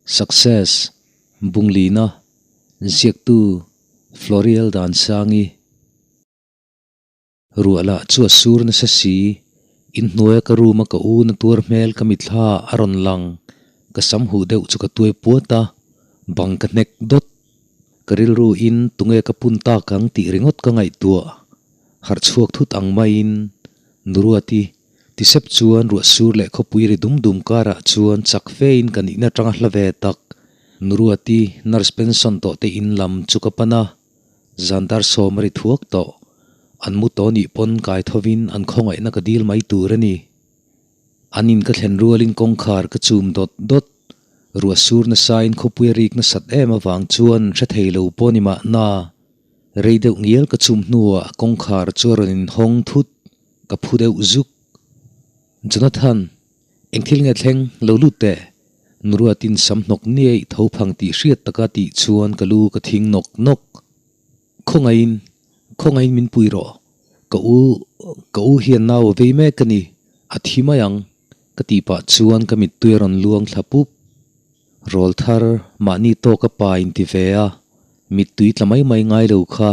Success, Bunglina, Ziaktu, Florial Dansangi. Ruah lah chu a sur nasa si, inhnuaia ka room a ka u na tuar hmel ka mitthla a rawn lang, ka sam huh deuh chu ka tuai puat a, bang ka hnek dawt. Ka rilru in tunge ka pun tak ang tih ringawt ka ngaihtuah, harh chhuak thut ang maiin Nuruati Ti sep chuan ruah sur leh khawpui ri dum dum karah chuan chak fein ka nihna atanga hla ve tak. Nuruati nurse pension tawh te in lam chu ka pan a, zan dar sawm a ri thuak tawh. An mu tawh nih pawn kai thovin an khawngaihna ka dil mai tur a ni. An in ka thlen rualin kawngkhar ka chum dawt dawt. Ruah sur nasain khawpui a rik nasat em avang chuan hre thei lo pawh ni mahna. Rei deuh ngial ka chum hnuah kawngkhar chu a rawn inhawng thut. Ka phu deuh zuk. Jonathan, eng thil nge thleng lo lut teh? Nuruatin sam hnawk niaih tho phang tih hriat taka tih chuan ka lu ka thing nawk nawk. Khawngaihin, khawngaihin min pui rawh. Ka u, ka u hian nau a vei mek a ni, a thi mai ang, ka tih pah chuan ka mittui a rawn luang thla pup. Rawl thar, mahni tawk a pa inti ve a, mittui tla mai mai ngai lo kha.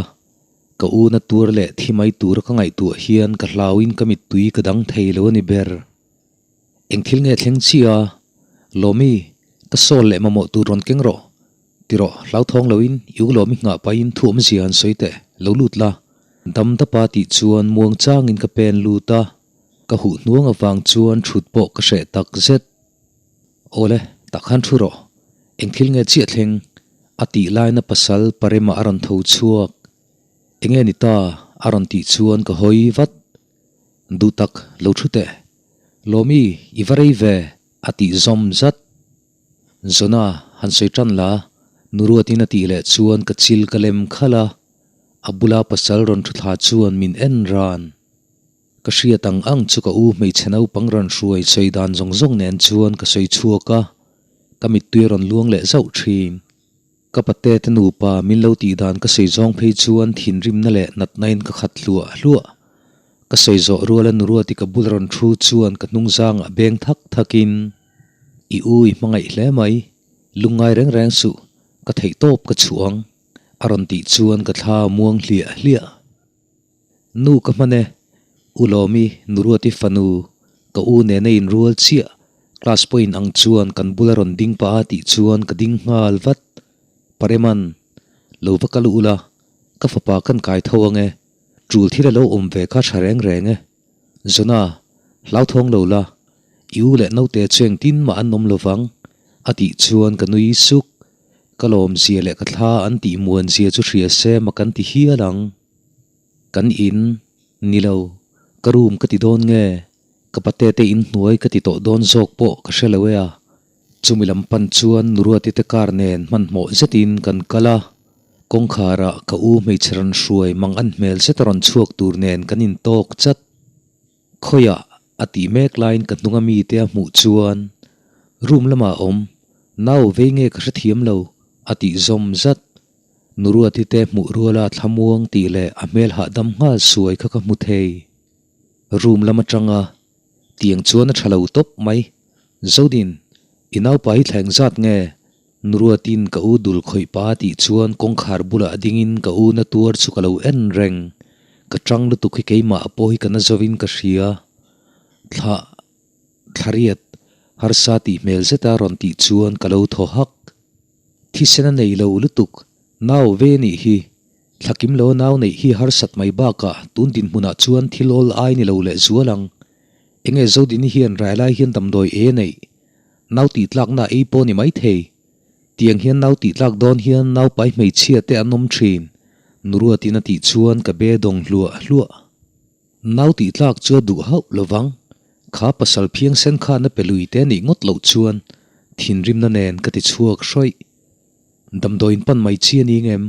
Ka u na tur leh thi mai tura ka ngaihtuah hian ka hlauin ka mittui ka dang thei lo a ni ber. Eng thil nge thleng chiah a? Lawmi, ka sawl leh mamawh tur rawn keng rawh. Ti rawh, hlauthawng loin i u Lawmi nghah pahin thu awmzia han sawi teh, lo lut la. Dam dapa tih chuan muang changin ka pen lut a, ka huh hnuang avang chuan thut pawh ka hreh tak zet. Awle, tah khan thu rawh. Eng thil nge chiah thleng? A tih laina pasal Parema a rawn tho chhuak. Enge ni ta? A rawn tih chuan ka hawi vat. Duh tak, lo thu teh. Lawmi, i va rei ve, a tih zawm zat. Zona, han sawi tan la, Nuruatin a tih leh chuan ka chil ka lem khalh a. A bula pasal rawn thu thla chuan min en ran. Ka hriat ang ang chu ka u hmeichhe naupang rawn hruai sawi dan zawng zawng nen chuan ka sawi chhuak a, ka mittui a rawn luang leh zauh thin. Ka pate te nupa min lo tih dan ka sawi zawng phei chuan thinrimna leh natna in ka khat hluah hluah. Ka sawi zawh ruala Nuruati ka bul rawn thu chuan ka hnung zangah beng thak thak in, I u i hmangaih hle mai, lungngai reng reng suh, ka theih tawp ka chhuah ang, a rawn tih chuan ka thla muang hliah hliah. Nu ka hman e, U Lawmi, Nuruati fanu, ka u nena inrual chiah, class pawh in ang chuan kan bula rawn ding pah a tih chuan ka ding nghal vat. Pareman, lo va kal ula, ka fapa kan kai tho ang e, tul thil a lo awm ve kha tha reng reng e. Zona, hlauthawng lo la, i u leh naute chu engtin mah an awm lovang, a tih chuan ka nui suk. Ka lawmzia leh ka thla an tih muanzia chu hria se ma kan ti hial ang. Kan in, ni lo, ka room ka ti dawn nge, ka pate te in hnuai ka ti tawh dawn zawk pawh ka hre lo e a. Chumi lam pan chuan Nuruati te car nen hmanhmawh zetin kan kal a, kawngkharah ka u hmeichhe rawn hruai mang an hmel zet a rawn chhuak tur nen kan intawk chat. Khawiah a tih mek laiin ka hnunga mite a hmuh chuan room lamah a awm, nau vei nge ka hrethiam lo, a tih zawm zat. Nuruati te hmuh ruala thlamuang tih leh a hmel hahdam nghal suai kha ka hmu thei. Room lam atanga tiang chuan a tha lo tawp mai. Zodin, i naupa hi thleng zat nge? Nuruatin ka u dul khawih pa tih chuan kawngkhar bulah dingin ka u na tuar chu ka lo en reng. Ka tang lutuk hi keimah pawh hi ka na zovin ka hria. Thla thlariat harsa tih hmel zeta rawn tih chuan ka lo thaw hak. Thisen a nei lo lutuk, nau ve nih hi. Thlakim lo nau neih hi harsat mai bakah tun dinhmunah chuan thil awl ai ni lo leh zual ang. Enge Zodini hian rai lai hian damdawi e neih? Nau tih tlakna ei pawh ni mai thei. Tiang hian nau tih tlak dawn hian nau pai hmeichhia te an awm thin, Nuruatin a tih chuan ka be dawng hluah hluah. Nau tih tlak chu a duh hauh lo vang. Kha pasal phiang sen khan a pe lui te nih ngawt loh chuan thinrimna nen ka ti chhuak hrawih. Damdawiin pan mai chi a ni ngem?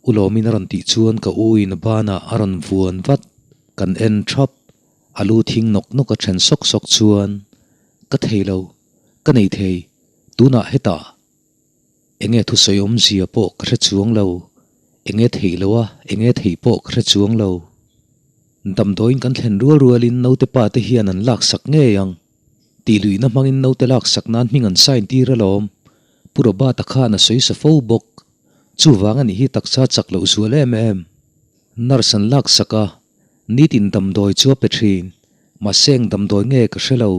U Lawmin a rawn tih chuan ka u in a banah a rawn vuan vat. Kan en thap. A lu thing nawk nawk a then sawk sawk chuan ka thei lo, ka nei thei, tunah hetah. Enge thusawi awmzia pawh ka hre chuang lo, enge theih lo a, enge theih pawh ka hre chuang lo. Damdawiin kan thlen rual rualin naute pa te hian an laksak ngei ang. Tih luihna hmangin naute laksak nan hming an sign tir alawm. Pu Robert-a khan a sawi sa fo bawk. Chuvang a nih hi taksa chak loh zual em em. Nurse an laksak a, nitin damdawi chu a pe thin. Mahse eng damdawi nge ka hre lo.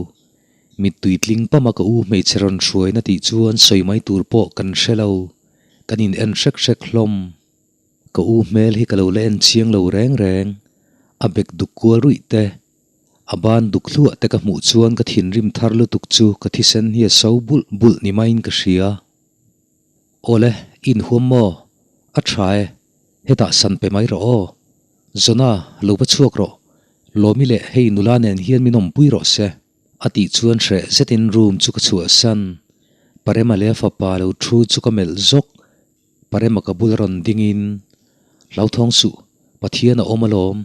Mittui tling pama ka u hmeichhe rawn hruaina tih chuan sawi mai tur pawh kan hre lo. Kan in en hrek hrek hlawm. Ka u hmel hi ka lo la en chiang lo reng reng. A bek duk kual ruih te, a ban duk hluah te ka hmuh chuan ka thinrim thar lutuk chu ka thisen hi a so bulh bulh ni maiin ka hria. Awle, i inhuam maw? A tha e, hetah san pe mai rawh aw. Zona, lo va chhuak rawh. Lawmi leh hei nula nen hian min awmpui rawh se. A tih chuan hreh zetin room chu ka chhuahsan. Parema leh a fapa lo thu chu ka melh zawk. Parema ka bul a rawn dingin, Hlauthawng suh, Pathian a awm alawm,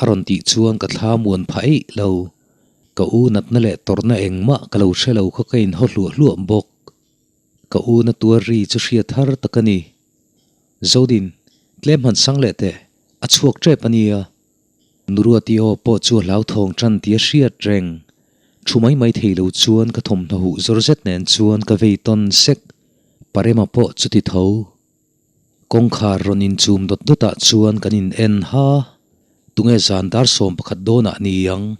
a rawn tih chuan ka thla muan phah eih lo. Ka u natna leh tawrhna engmah ka lo hre lo kha ka inhaw hluah hluah bawk. Ka u na tuar ri chu hriat har tak a ni. Zodin, tlem han sang leh teh, a chhuak tep a nia. Nuruati aw pawh chu a hlauthawng tan tih a hriat reng. Thu mai mai thei lo chuan ka thawmhnaw huh zawr zet nen chuan ka vei tawn sek. Parema pawh chuti tho. Kawngkhar rawn inchum dawt dawtah chuan kan in en ha. Tunge zan dar 11 dawnah ni ang.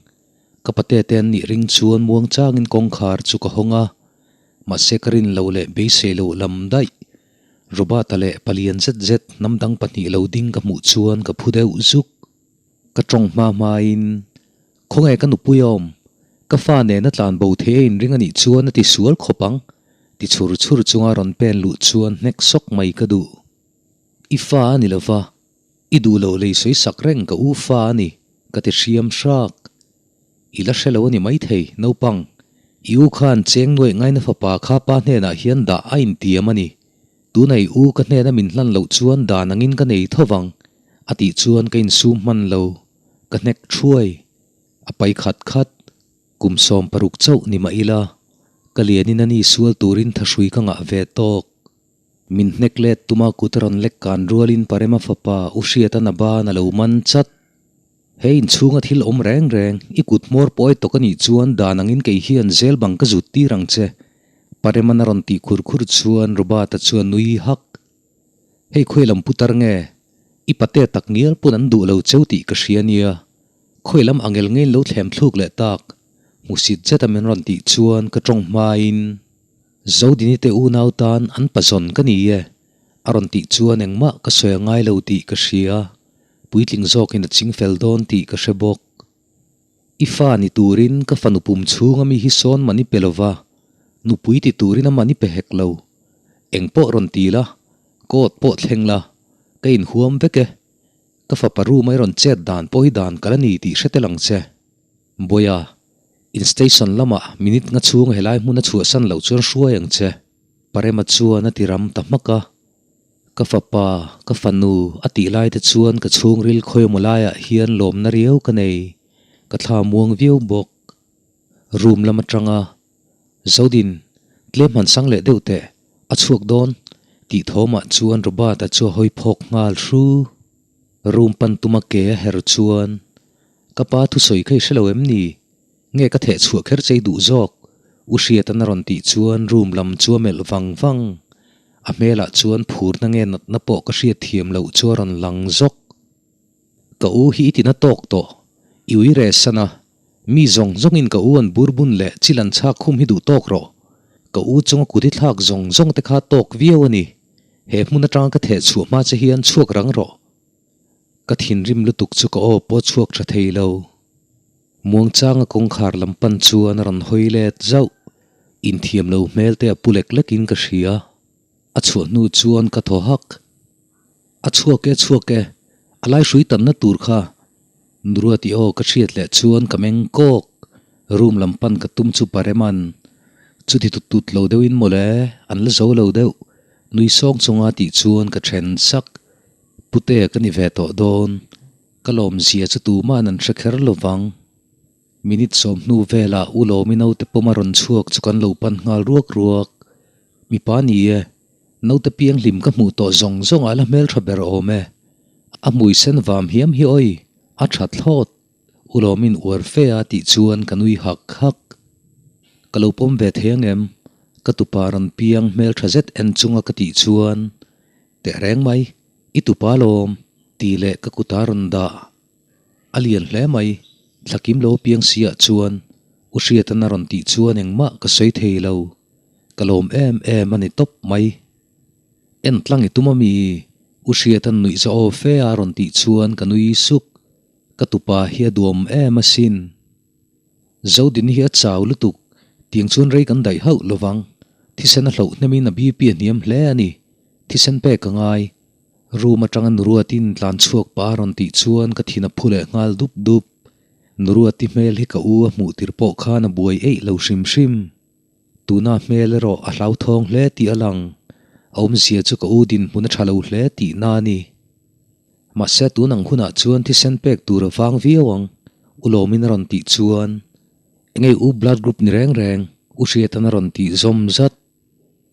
Ka pate te an nih ring chuan muang changin kawngkhar chu ka hawng a. Mahse ka rin lo leh beisei loh lam daih. Robert-a leh palian zet zet hnam dang pahnih lo ding ka hmuh chuan ka phu deuh zuk. Ka tawng hma hmain, Khawnge ka nupui a awm? Ka fa nena tlan bo thei a inring a nih chuan a ti sual khawp ang, ti chhur chhur chunga rawn pen luh chuan hnek sawk mai ka duh. I fa a ni lova, i duh loh lei sawi sak reng ka u fa a ni, ka ti hriam hrak. I la hre lo a ni maithei, naupang. I u khan cheng nuaih ngaina fapa kha pa hnenah hian dah a intiam a ni. Tuna i u ka hnena min hlan loh chuan dan angin ka nei tho vang, a tih chuan ka insum hman lo. Ka hnek thuai. A pai khat khat. Kum 16 chauh ni mah ila, ka lianin a ni sual turin thahrui ka ngah ve tawk. Min hnek let tuma kut a rawn lek kan rualin Parema fapa U Hriata na ban a lo man chat. He inchhunga thil awm reng reng, i kut hmawr pawi tawk a nih chuan dan angin kei hian zel bang ka zut tir ang che. Pareman a rawn tih khur khur chuan Robert-a chuan nui hak. Hei khawi lam putar nge? I pate tak ngial pawn an duh lo cheu tih ka hria nia. Khawi lam angel ngein lo thlem thluk leh tak. Hmusit zeta min rawn tih chuan ka tawng hmain, Zodini te unau tan an pazawn ka ni e, a rawn tih chuan engmah ka sawi a ngai lo tih ka hria. Puitling zawkin a ching fel dawn tih ka hre bawk. I fa ni turin ka fanu pum chhunga mi hi sawn man i pe lova, nupui ti turin a man i pe hek lo. Eng pawh rawn ti la, court pawh thleng la, ka inhuam vek e. Ka fapa room a i rawn chet dan pawh hi dan ka la ni tih hre tel ang che. Bawiha, in station lamah minute nga chhung helai hmun a chhuahsan loh chuan hruai ang che. Parema chuan a ti ram ta hmak a. Ka fapa, ka fanu a tih lai te chuan ka chhungril khawimaw laiah hian lawmna riau ka nei, ka thla muang viau bawk. Room lam atanga, Zodin, tlem han sang leh deuh teh, a chhuak dawn, tih thawmah chuan Robert-a chu a hawi phawk nghal hru. Room pan tuma ke a her chuan, Ka pa thusawi kha i hre lo em ni? Nge ka theh chhuah kher chei duh zawk? U Hriatan a rawn tih chuan room lam chu a melh vang vang. A hmelah chuan phurna nge natna pawh ka hriat thiam loh chu a rawn lang zawk. Ka u hi i tina tawk tawh. I ui re san a. Mi zawng zawngin ka u an burbun leh chil an chhak khum hi duh tawk rawh. Ka u chunga kut i thlak zawng zawng te kha tawk viau a ni. He hmun atanga ka theh chhuah hma che hian chhuak rang rawh. Ka thinrim lutuk chu ka aw pawh chhuak tha thei lo. Muangchanga kawngkhar lam pan chuan a rawn hawi let zauh. Inthiam lo hmel te a pu lek lekin ka hria. A chhuah hnu chuan ka thaw hak. A chhuak e, chhuak e, a lai hrui tanna tur kha. Nuruati aw ka hriat leh chuan ka meng kawk. Room lam pan ka tum chu Pareman. Chuti tut tut lo deuhin mawle, an la zo lo deuh. Nui sawng chunga tih chuan ka then sak. Pute ka ni ve tawh dawn. Ka lawmzia chu tuma'n an hre kher lo vang. Minute sawm hnu velah U Lawmi naute pawm a rawn chhuak chu kan lo pan nghal ruak ruak. Mipa ni e, naute pianghlim ka hmuh tawh zawng zawng ah la hmeltha ber awm e. A hmui sen vam hiam hi awi, a tha thlawt. U Lawmin uar fe a tih chuan ka nui hak hak. Ka lo pawm ve thei ang em? Ka tupa rawn piang hmeltha zet en chunga ka tih chuan, Tehreng mai, i tupa lawm, tih leh ka kuta rawn dah. A lian hle mai, thlakim lo piang si ah chuan U Hriatan a rawn tih chuan engmah ka sawi thei lo, ka lawm em em a ni tawp mai. En tlang i tum a mi? U Hriatan nuih za aw fe a rawn tih chuan ka nui suk, ka tupa hi a duam em asin. Zodin hi a chau lutuk, tiang chuan rei kan daih hauh lovang, thisen a hloh hnemin a BP a hniam hle a ni, thisen pek a ngai. Room atanga Nuruatin tlan chhuak pah a rawn tih chuan ka thin a phu leh nghal dup dup. Nuruati hmel hi ka u a hmuh tir pawh khan a buai eih lo hrim hrim. Tuna hmel erawh a hlauthawng hle tih a lang. A awmzia chu ka u dinhmun a tha lo hle tihna a ni. Mahse tun ang hunah chuan thisen pek tur a vang viau ang, U Lawmin a rawn tih chuan Engei u blood group ni reng reng, U Hriatan a rawn tih zawm zat.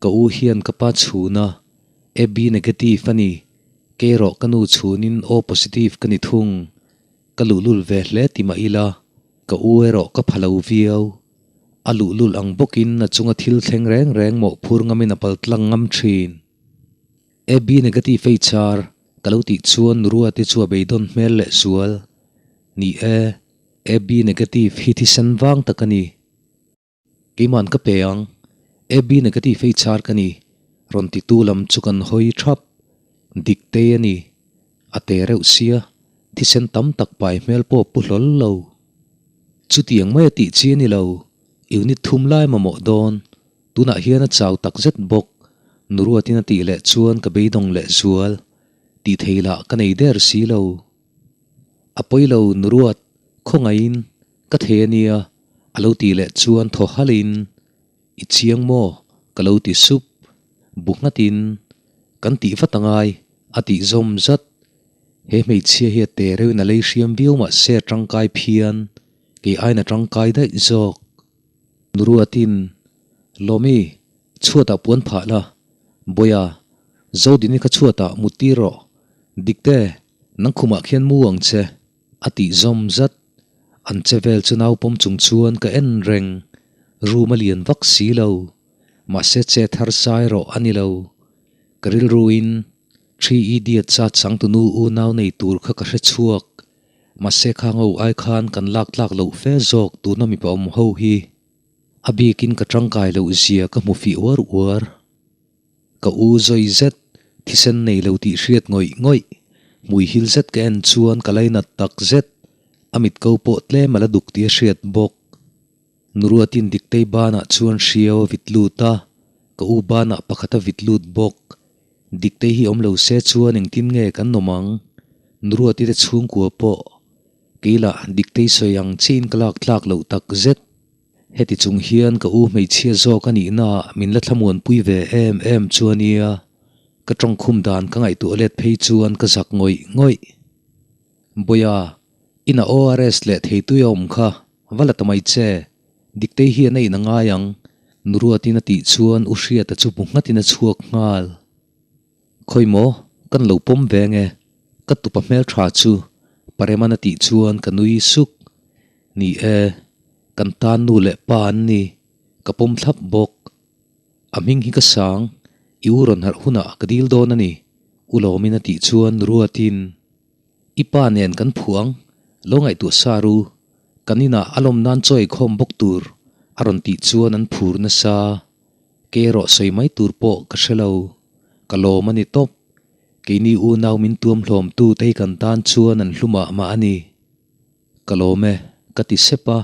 Ka u hian ka pa chhuna AB negative a ni, kei erawh ka nu chhunin O positive ka ni thung. Ka luhlul ve hle ti mah ila, ka u erawh ka pha lo viau. A luhlul ang bawkin a chunga thil thleng reng reng mawhphur ngamin a pal tlang ngam thin. AB negative ei char, ka lo tih chuan Ruati chu a beidawn hmel leh zual. Ni e, AB negative hi thisen vang tak a ni. Keiman ka pe ang, AB negative ei char ka ni, rawn titu lam chu kan hawi thap. Dik te a ni. A te reuh sia, thisen tam tak pai hmel pawh pu hlawl lo. Chutiang mai a tih chi a ni lo, unit thum lai mamawh dawn, tunah hian a chau tak zet bawk, Nuruatin a tih leh chuan ka beidawng leh zual, tih thei lah ka nei der si lo. A pawi lo Nuruat, khawngaihin ka thei a nia, a lo tih leh chuan thaw halhin, I chiang maw? ka lo ti sup, bu nghatin, Kan tih vat angai, a tih zawm zat. He hmeichhia hi a te reuhin a lei hriam viau mah se a tangkai phian, kei aiin a tangkai daih zawk. Nuruatin, Lawmi, chhuatah puan phah la, Bawia, Zodini kha chhuatah mut tir rawh, Dikte, nang khumah khian mu ang che. A tih zawm zat. An che vel chu naupawm chung chuan ka en reng. Room a lian vak si lo. Mahse che thar sai rawh a ni lo. Ka rilruin Three Idiot cha changtunu unau nei tur kha ka hre chhuak. Mahse kha ngo ai khan kan lak tlak loh fe zawk tuna mipa awm ho hi. A bikin ka tangkai loh zia ka hmu fih uar uar. Ka u zawi zet, thisen nei lo tih hriat ngawih ngawih, hmui hil zet ka en chuan ka lainat tak zet, a mit ko pawh tlem a la duk tih a hriat bawk. Nuruatin Diktei banah chuan hriau a vit lut a, ka u banah pakhat a vit lut bawk. Diktei hi awm lo se chuan engtin nge kan awm ang? Nuruati te chhungkua pawh keilah Diktei sawi ang chiin ka lak tlak loh tak zet. Heti chung hian ka u hmeichhia zawk a nihnaah min la thlamuanpui ve em em chu a nia, ka tawngkhum dan ka ngaihtuah let phei chuan ka zak ngawih ngawih. Bawia, inah ORS leh theitui a awm kha, va la ta mai che, Diktei hian a in a ngai ang, Nuruatin a tih chuan U Hriata chu bu nghatin a chhuak nghal. Khawi maw, kan lo pawm ve nge, ka tupa hmeltha chu, Pareman a tih chuan ka nui suk. Ni e, kan tan nu leh pa an ni, ka pawm thlap bawk. A hming hi ka sang, i u rawn harh hunah ka dil dawn a ni, U Lawmin a tih chuan Ruatin, I pa nen kan phuang, lo ngaihtuah sa ru, kan inah a lawm nan chaw eikhawm bawk tur, a rawn tih chuan an phur nasa. Kei erawh sawi mai tur pawh ka hre lo, ka lawm a ni tawp. Keini unau min tuam hlawmtu te hi kan tan chuan an hlu mah mah a ni. Ka lawm e, ka ti sep a,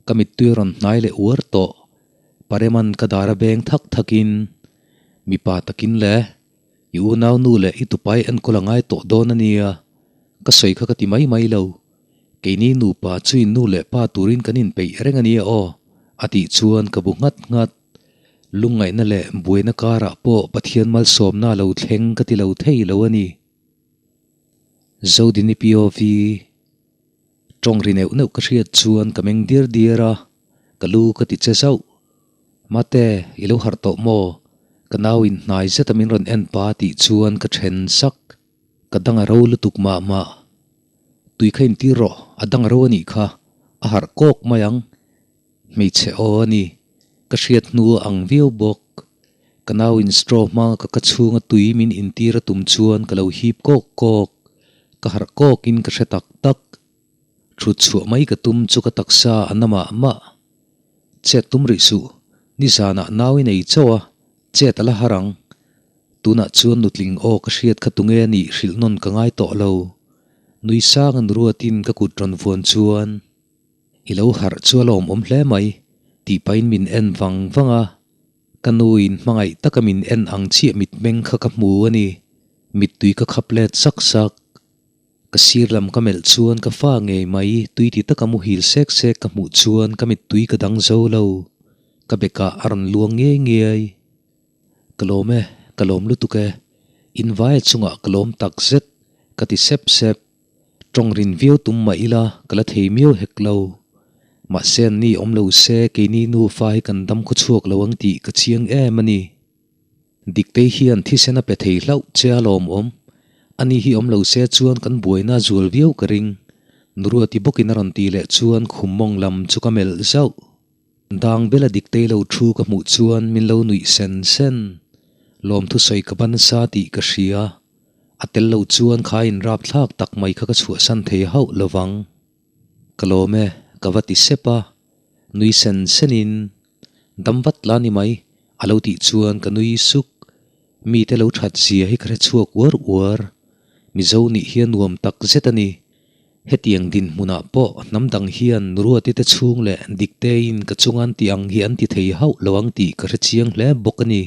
ka mittui a rawn hnai leh uar tawh. Pareman ka dar a beng thak thakin, Mipa takin le, i unau nu leh i tupai enkawl a ngai tawh dawn a nia, ka sawi kha ka ti mai mai lo. Keini nupa chu in nu leh pa turin kan inpeih reng a nia aw, a tih chuan ka bu nghat nghat. Lungngaihna leh buaina karah pawh Pathian malsawmna a lo thleng ka ti lo thei lo a ni. Zodini POV Tawng ri neuh neuh ka hriat chuan ka meng diar diar a, ka lu ka ti che zauh. Mate, i lo harh tawh maw? Ka nau in hnai zeta min rawn en pa tih chuan ka then sak. Ka dang a ro lutuk mah mah. Tui kha intir rawh, a dang a ro a nih kha, a harh kawk mai ang. Hmeichhe aw a ni. Ka hriat hnu a ang viau bawk. Ka nau in straw hmanga ka ka chhunga tui min intir a tum chuan ka lo hip kawk kawk. Ka harh kawk in ka hre tak tak. Thut chhuah mai ka tum chu ka taksa a na mah mah. Chet tum rih suh, nizanah nau i nei chauh a, chet a la har ang. Tunah chuan nutling aw ka hriat kha tunge a nih hrilh nawn ka ngai tawh lo. Nui sang an ruatin ka kut rawn vuan chuan, I lo harh chu a lawmawm hle mai, tih pahin min en vang vang a. Ka nuin hmangaih taka min en ang chiah mitmeng kha ka hmu a ni. Mittui ka khap let sak sak. Ka sir lam ka melh chuan ka fa ngei mai, tui ti taka muhil sek sek ka hmuh chuan ka mittui ka dang zo lo. Ka bekah a rawn luang ngei ngei. Ka lawm e, ka lawm lutuk e. Invaia chungah ka lawm tak zet, ka ti sep sep. Tawng rin viau tum mah ila ka la thei miau hek lo. Mahse an ni awm lo se keini nufa hi kan dam khawchhuak lo ang tih ka chiang em a ni. Diktei hian thisen a pe thei hlauh che a lawmawm. Ani hi awm lo se chuan kan buaina a zual viau ka ring. Nuruati bawkin a rawn ti leh chuan khum mawng lam chu ka melh zauh. Dang bela Diktei lo thu ka hmuh chuan min lo nuih sen sen. Lawmthu sawi ka ban sa tih ka hria. A tel lo chuan kha inrapthlak tak mai kha ka chhuahsan thei hauh lovang. Ka lawm e, ka va ti sep a. Nui sen senin, Dam vat la ni mai, a lo tih chuan ka nui suk. Mite lo that zia hi ka hre chhuak uar uar. Mizo nih hi a nuam tak zet a ni. Hetiang dinhmunah pawh hnam dang hian Nuruati te chhung leh Diktein ka chunga an tih ang hi an ti thei hauh lo ang tih ka hre chiang hle bawk a ni.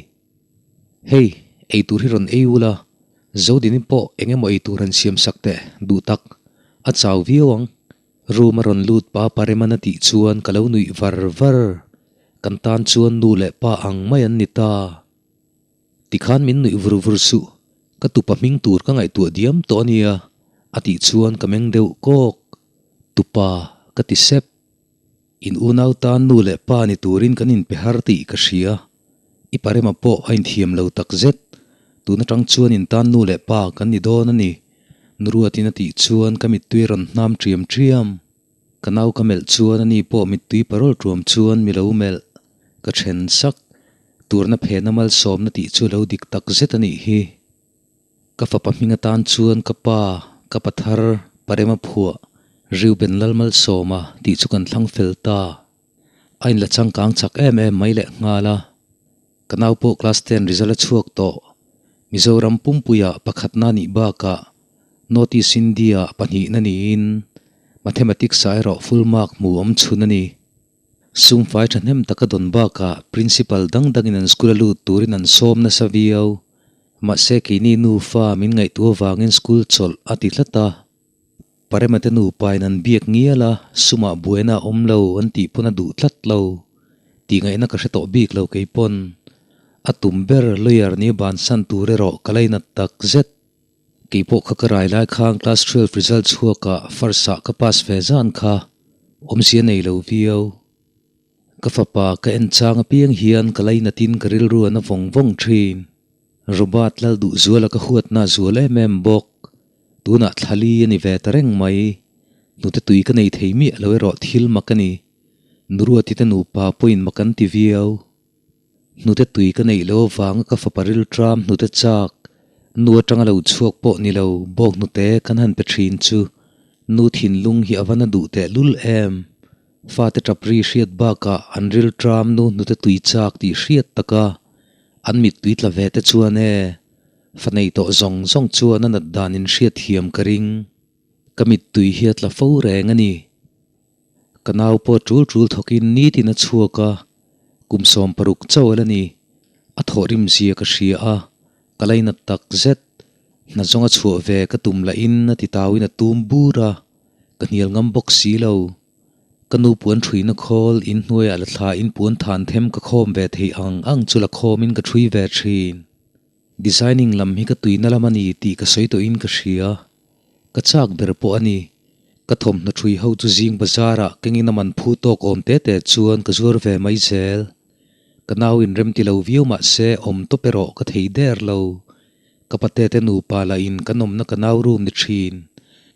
Hei, eitur hi rawn ei ula, Zodini pawh eng emaw eitur han siam sak teh duh tak, a chau viau ang. Room a rawn lut pa Pareman a tih chuan ka lo nuih var var. Kan tan chuan nu leh pa ang mai an ni ta. Tikhan min nuih vur vur suh, ka tupa hming tur ka ngaihtuah diam tawh a nia, a tih chuan ka meng deuh kawk. Tupa, ka ti sep. In unau tan nu leh pa ni turin kan inpe har tih ka hria. I parema pawh a inthiam lo tak zet. Tun atang chuan in tan nu leh pa kan ni dawn a ni. Nuruatin a tih chuan ka mittui a rawn hnam ṭiam ṭiam. Ka nau ka melh chuan ani pawh mittui parawl ṭuam chuan mi lo melh. Ka ṭhen sak. Turna phena malsawmna tih chu lo dik tak zet a nih hi. Ka fapa hming atan chuan ka pa, ka pa thar, Parema phuah, Reuben Lalmalsawma tih chu kan thlang fel ta. A inla changkang chak em em mai leh nghal a. Ka nau pawh class ten result a chhuak tawh. Mizoram pumpuia pakhatna nih bakah North East India pahnihna niin Mathematics ah erawh full mark hmu awm chhun a ni. Sumfai thahnem taka dawn bakah Principal dang dangin an school a lut turin an sawm nasa viau. Mahse keini nufa min ngaihtuah avangin school chawlh a ti tlat a. Parema te nupain an biak ngial a, sumah buaina a awm lo an tih pawn a duh tlat lo. Tih ngaihna ka hre tawh bik lo kei pawn. A tum ber lawyer ni bansan tur erawh ka lainat tak zet. Kei pawh kha ka rai lai khan class 12 result chhuakah first ah ka pass ve zan kha awmzia nei lo viau. Ka fapa ka en chang apiang hian ka lainatin ka rilru an a vawng vawng thin. Robert Lalduhzuala ka huatna a zual em em bawk. Tunah thlali a ni ve ta reng mai. Hnute tui ka nei thei miah lo erawh thil mak a ni. Nuruati te nupa pawhin mak an ti viau. Hnute tui ka neih loh avanga ka fapa rilṭam hnute chak, nu aṭanga lo chhuak pawh ni lo bawk hnute kan han pe ṭhin chu nu thinlung hi a va na duh tehlul em. Fate ṭap ri hriat bakah an rilṭam nu hnute tui chak tih hriat taka an mittui tla ve te chuan e, fa nei tawh zawng zawng chuan a nat dan in hriat thiam ka ring. Ka mittui hi a tla fo reng a ni. Ka nau pawh ṭul ṭul thawkin nitin a chhuak a, kum 60 chauh a la ni. A thawhrim zia ka hria a, ka lainat tak zet. Hna zawnga chhuah ve ka tum lahin a ti tauin a tum bur a, ka hnial ngam bawk si lo. Ka nu puan ṭhuina khawl inhnuaiah la thlain puan than them ka khawm ve theih ang ang chu la khawmin ka ṭhui ve ṭhin. Designing lam hi ka tuina lam a ni tih ka sawi tawhin ka hria. Ka chak ber pawh a ni. Ka thawmhnaw ṭhui ho chu zing bazar ah kengin a man phu tawk awm te te chuan ka zuar ve mai zel. Ka nau in rem ti lo viau mah se awm tawp erawh ka thei der lo. Ka pate te nupa lah in kan awmna ka nau room ni ṭhin.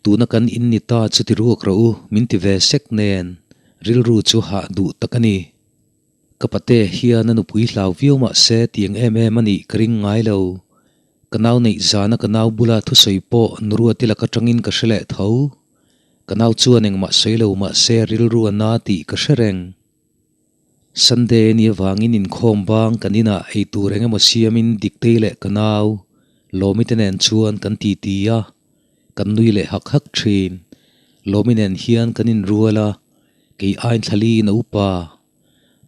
Tuna kan in ni ta chu ti ruak rawh u min ti ve sek nen rilru chu hah duh tak a ni. Ka pate hian a nupui hlau viau mah se tiang em em a nih ka ring ngai lo. Ka nau neih zana ka nau bula thusawi pawh Nuruati lak atangin ka hre leh tho. Ka nau chuan engmah sawi lo mah se rilru a na tih ka hre reng. Sunday a nih avangin inkhawm bang kan inah ei tur eng emaw siamin Diktei leh ka nau Lawmi te nen chuan kan titi a, kan nui leh hak hak thin. Lawmi nen hian kan inrual a, kei ain thlaliin a upa.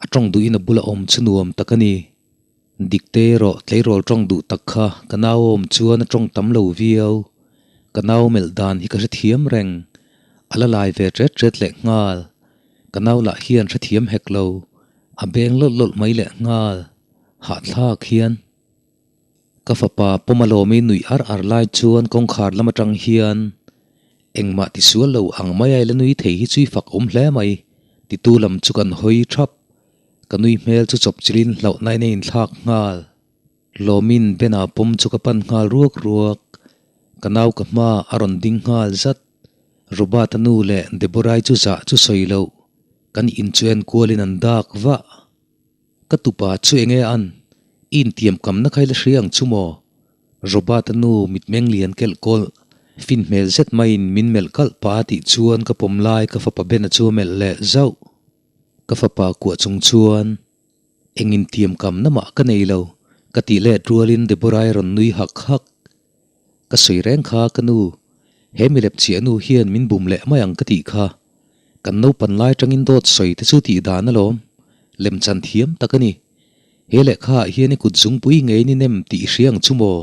A tawng duhin a bula awm chu nuam tak a ni. Dikte erawh tleirawl tawng duh tak kha ka nau awm chuan a tawng tam lo viau. Ka nau melh dan hi ka hrethiam reng. A la lai ve ṭet ṭet leh nghal. Ka nau lah hian hrethiam hek lo. A beng lawlh lawlh mai leh nghal. Hahthlak hian. Ka fapa pawm alawmi nuih ar ar lai chuan kawngkhar lam atang hian engmah tisual lo ang mai a ila nui thei hi chu i fak awm hle mai titu lam chu kan hawi thap. Ka nui hmel chu chawp chilhin hlauhna in a inthlak nghal. Lawmin Bena pawm chu ka pan nghal ruak ruak. Ka nau ka hma a rawn ding nghal zat. Robert-a nu leh Deborah-i chu zah chu sawi loh. Kan in chu enkualin an dak vah. Ka tupa chu enge an? I intiam kamna kha i la hria ang chu maw? Robert-a nu mitmeng lian kelh kawlh, fin hmel zet maiin min melh kalh pah a tih chuan ka pawm lai ka fapa Bena chu a melh leh zauh. Ka fapa kuah chung chuan eng intiam kamna mah ka nei lo, ka tih let rualin Deborah-i rawn nui hak hak. Ka sawi reng kha ka nu, he milep chiah nu hian min bum leh mai ang ka tih kha. Kan naupan lai tangin dawt sawi te chu tih dan alawm, lemchan thiam tak a ni. He lehkha ah hian i kut zungpui ngei ni nem tih i hria ang chu maw?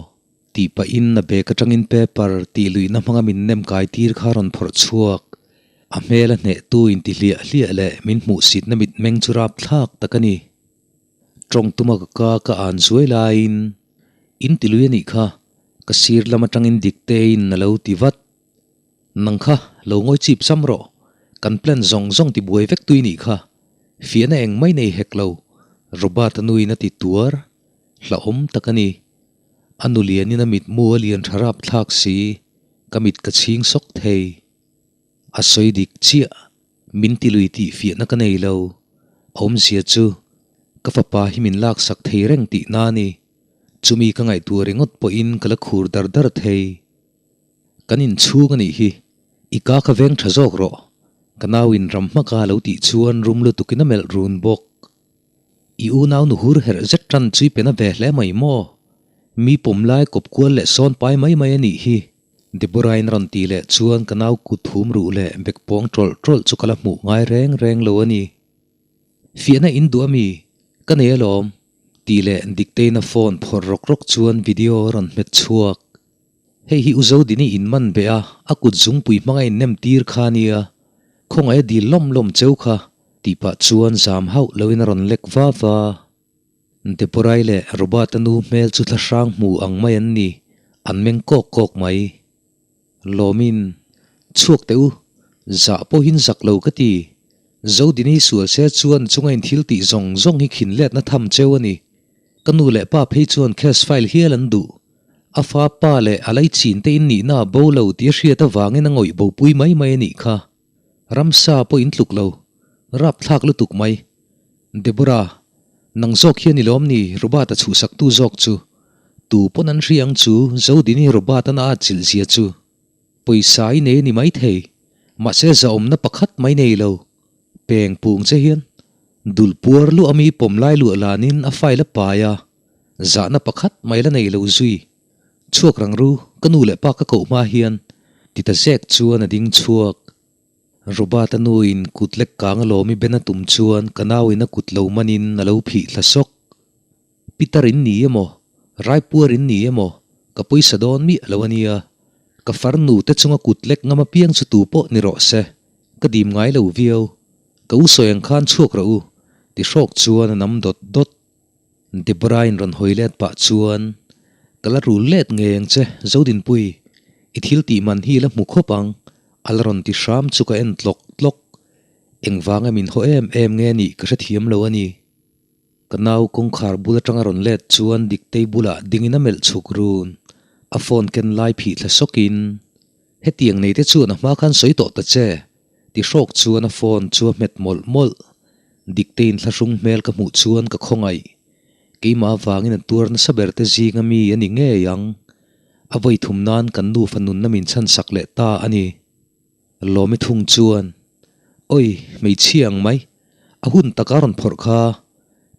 Tih pahin a bag atangin paper tih luihna hmanga min nem kai tir kha rawn phawrh chhuak. A hmel a hnehtu inti hliah hliah leh min hmuhsitna mitmeng chu rapthlak tak a ni. Tawng tuma ka ka ka an zuai laiin in ti lui a nih kha, ka sir lam atangin Diktein a lo ti vat. Nang kha lo ngawi chip sam rawh, kan plan zawng zawng ti buai vek tui nih kha, fiahna eng mai nei hek lo, Robert-a nuin a ti tuar, hlauhawm tak a ni. A nu lianin a mitmu a lian tha rapthlak si, ka mit ka chhing sawk thei. A sawi dik chiah, min ti lui tih fiahna ka nei lo. Awmzia chu, ka fapa hi min laksak thei reng tihna a ni. Chumi ka ngaihtuah ringawt pawhin ka la khur dar dar thei. Kan inchhung a nih hi, i ka kha veng tha zawk rawh, ka nau in ram hmaka lo tih chuan rum lutukin a melh run bawk. I unau nu hur herh zet tan chu i pe na ve hle mai maw? Mi pawm lai kawp kual leh sawn pai mai mai a nih hi. Deborah-in rawn tih leh chuan ka nau kut hum ruh leh bek pawng tawlh tawlh chu ka la hmuh ngai reng reng lo a ni. Fiahna in duh a mi? Ka nei alawm. Tih leh Dikteina phone phawrh rawk rawk chuan video a rawn hmet chhuak. Hei hi U Zodini in man beh a, a kut zungpui hmanga in nem tir kha a nia. Khawngaih a dil lawm lawm cheu kha, tih pah chuan zam hauh loin a rawn lek va va. Deborah-i leh Robert-a nu hmel chu thla hrang hmu ang mai an ni, an meng kawk kawk mai. Lawmin, Chhuak teh u, zah pawhin zak lo ka ti. Zodini sual se chuan chunga in thil tih zawng zawng hi khin letna tham cheu a ni. Ka nu leh pa phei chuan case file hial an duh. A fa pa leh a laichin te in nihna a bo lo tih a hriat avangin a ngawih bopui mai mai a nih kha. Ramsa pawh in tluk lo. Rapthlak lutuk mai. Deborah, nang zawk hian i lawm ni Robert-a chhuhsaktu zawk chu. Tu pawn an hria ang chu Zodini Robert-a na at chilh zia chu. Pawisa i nei a ni maithei. Mahse zahawmna pakhat mai nei lo. Peng pung che hian dul puar luah ami pawm lai luah lanin a file a pai a, zahna pakhat mai la nei lo zui. Chhuak rang ru, ka nu leh pa ka koh hma hian ti ta zek chuan a ding chhuak. Robert-a nuin kut lek kang a lawm i ben a tum chuan ka nauin a kut lo manin a lo phih thla sawk. Pitar in ni emaw, Raipuar in ni emaw, ka pawisa dawn miah lo a nia. Ka farnu te chunga kut lek ngam apiang chu tu pawh ni rawh se. Ka dim ngai lo viau. Ka u sawi ang khan chhuak rawh u, ti hrawk chuan a nam dawt dawt. Deborah-in rawn hawi let pah chuan, Ka la rul let ngei ang che, Zodinpui. I thil tih man hi i la hmu khawp ang, a la rawn ti hram chu ka en tlawk tlawk. Engvanga min haw em em nge nih ka hrethiam lo a ni. Ka nau kawngkhar bul atanga rawn let chuan Diktei bulah dingin a melh chhuk run. A phone ken lai phih thla sawkin, Hetiang nei te chuan a hma khan sawi tawh ta che, ti hrawk chuan a phone chu a hmet mawlh mawlh. Dikte inthlahrung hmel ka hmuh chuan ka khawngaih. Keimah avangin a tuar nasa ber te zinga mi a ni ngei ang. A vawi thum nan kan nufa nunna min chhansak leh ta a ni. Lawmi thung chuan, Oi, hmeichhia ang mai. A hun taka rawn phawrh kha.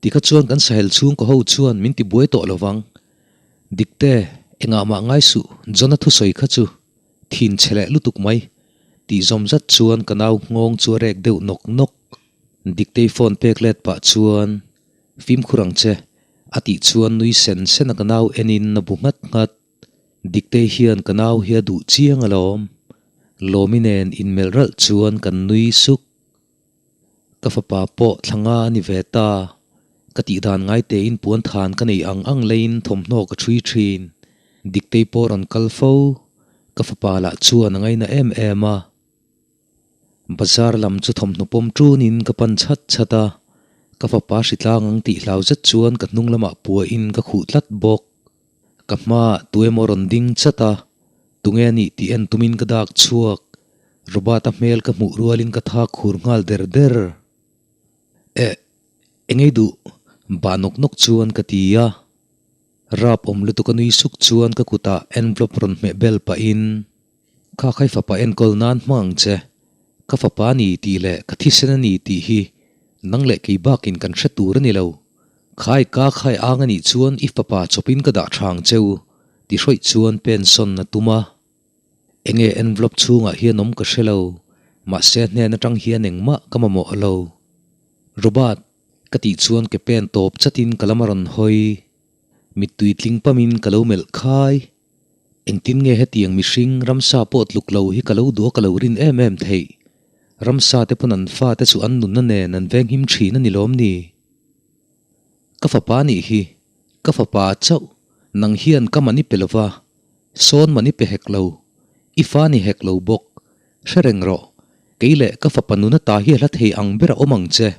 Tikha chuan kan sahel chhungkaw ho chuan min ti buai tawh lovang. Dikte, engah mah ngai suh, John-a thusawi kha chu. Thin chhe leh lutuk mai. Tih zawm zat chuan ka nau nghawng chu a rek deuh nawk nawk. Diktei phone pek let pah chuan, Fimkhur ang che, a tih chuan nui sen sen a ka nau enin a bu nghat nghat. Diktei hian ka nau hi a duh chiang alawm. Lawmi nen inmelh ralh chuan kan nui suk. Ka fapa pawh thla nga a ni ve ta. Ka tih dan ngai tein puan than ka nei ang ang leiin thawmhnaw ka ṭhui ṭhin. Diktei pawh rawn kal fo. Ka fapa lah chuan a ngaina em em a. Bazar lam chu thawmhnaw pawm ṭunin ka pan chhat chhat a. Ka fapa hritlang ang tih hlau zet chuan ka hnung lamah puahin ka khuh tlat bawk. Ka hmaah tu emaw rawn ding chat a, tunge a nih tih en tumin ka dak chhuak. Robert-a hmel ka hmuh rualin ka thak khur nghal der der. Eh, engei duh? Bah nawk nawk chuan ka ti a. Rap awm lutuk a nui suk chuan ka kutah envelope rawn hmeh bel pahin, Kha khai fapa enkawl nan hmang ang che. Ka fapa a ni tih leh ka thisen a ni tih hi nang leh kei bakin kan hre tur a ni lo. Khai ka khai ang a nih chuan i fapa chawpin ka dah tha ang che u, ti hrawih chuan pensawn a tum a. Enge envelope chhungah hian awm ka hre lo, mahse a hnen atang hian engmah ka mamawh lo. Robert, ka tih chuan ke pen tawp chatin ka lam a rawn hawi. Mittui tling pamin ka lo melh khai. Engtin nge hetiang mihring ramsa pawh tluk lo hi ka lo duh a ka lo rin em em theih? Ramsa te pawn an fate chu an nunna nen an venghim thin a ni lawm ni? Ka fapa nih hi, ka fapa chauh, nang hian ka man i pe lova, sawn man i pe hek lo, i fa ni hek lo bawk, hre reng rawh, kei leh ka fapa nuna ta hi a hla thei ang ber a awm ang che,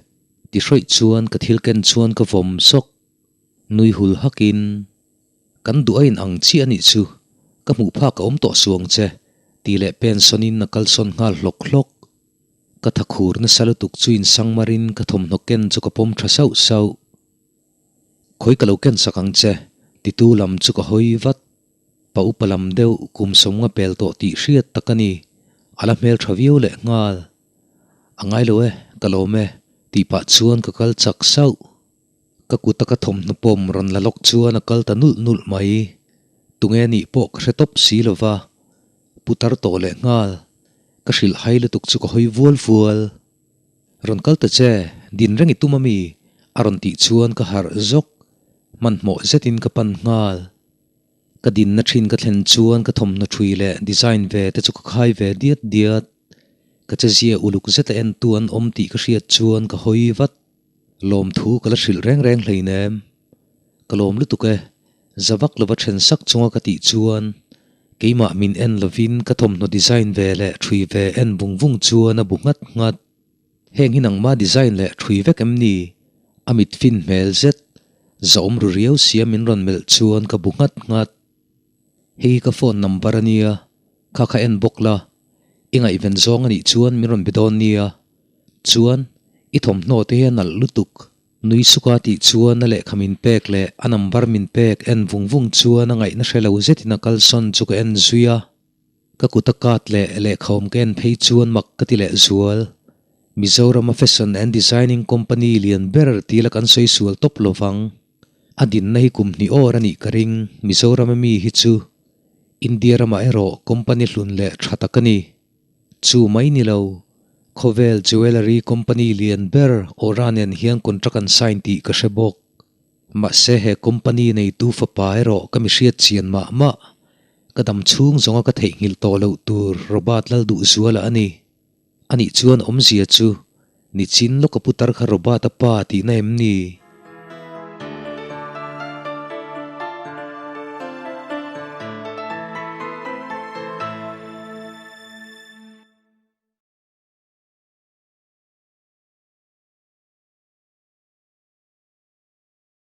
ti hrawih chuan ka thil ken chuan ka vawm sawk. Nui hul hakin, Kan duh a in ang chiah a nih chu, ka hmuh phak a awm tawh suang che, ti leh pensawnin a kalsawn nghal hlawk hlawk. Ka tha khur nasa lutuk chu insangmarin ka thawmhnaw ken chu ka pawm tha sauh sauh. Khawi ka lo ken sak ang che, titu lam chu ka hawi vat. Pa upa lam deuh kum sawmnga pel tawh tih hriat tak a ni, a la hmel tha viau leh nghal. A ngai lo e, ka lawm e, tih pah chuan ka kal chak sauh. Ka kuta ka thawmhnaw pawm rawn la lawk chuan a kal ta nulh nulh mai. Tunge nih pawh ka hre tawp si lo va, putar tawh leh nghal. Ka hrilh hai lutuk chu ka hawi vual vual. Rawn kal ta che, din reng i tum ami? a rawn tih chuan ka harh zawk. Hmanhmawh zetin ka pan nghal. Ka dinna thin ka thlen chuan ka thawmhnaw thui leh design ve te chu ka khai ve diat diat. Ka che zia uluk zeta entu an awm tih ka hriat chuan ka hawi vat. Lawmthu ka la hrilh reng reng hleinem. Ka lawm lutuk e, za vak lova then sak chunga ka tih chuan keimah min en lovin ka thawmhnaw design ve leh thui ve en vung vung chuan a bu nghat nghat. Heng hi nangma design leh thui vek em ni? A mit fin hmel zet, zahawm ru riau sia min rawn melh chuan ka bu nghat nghat. Hei hi ka phone number a nia, kha kha en bawk la, i ngaihven zawng a nih chuan min rawn be dawn nia. Chuan, i thawmhnaw te hi a nalh lutuk. Nui suka tih chuan a lehkha min pek leh a number min pek en vung vung chuan a ngaihna hre lo zetin a kalsawn chu ka en zui a. Ka kut a kat leh lehkha awm ka en phei chuan mak ka ti leh zual. Mizorama Fashion and Designing Company lian ber tila kan sawi sual tawp lovang. A dinna hi kum hnih awr a nih ka ring, Mizorama mi hi chu India ramah erawh company hlun leh tha tak a ni. Chu mai ni lo, khawvel jewellery company lian ber Aura nen hian contract an sign tih ka hre bawk. Mahse he company neitu fapa erawh ka mi hriat chian mah mah. Ka dam chhung zawnga ka theihnghilh tawh loh tur Robert Lalduhzuala a ni. Anih chuan awmzia chu, nichin lawka putar kha Robert-a pa tihna em ni?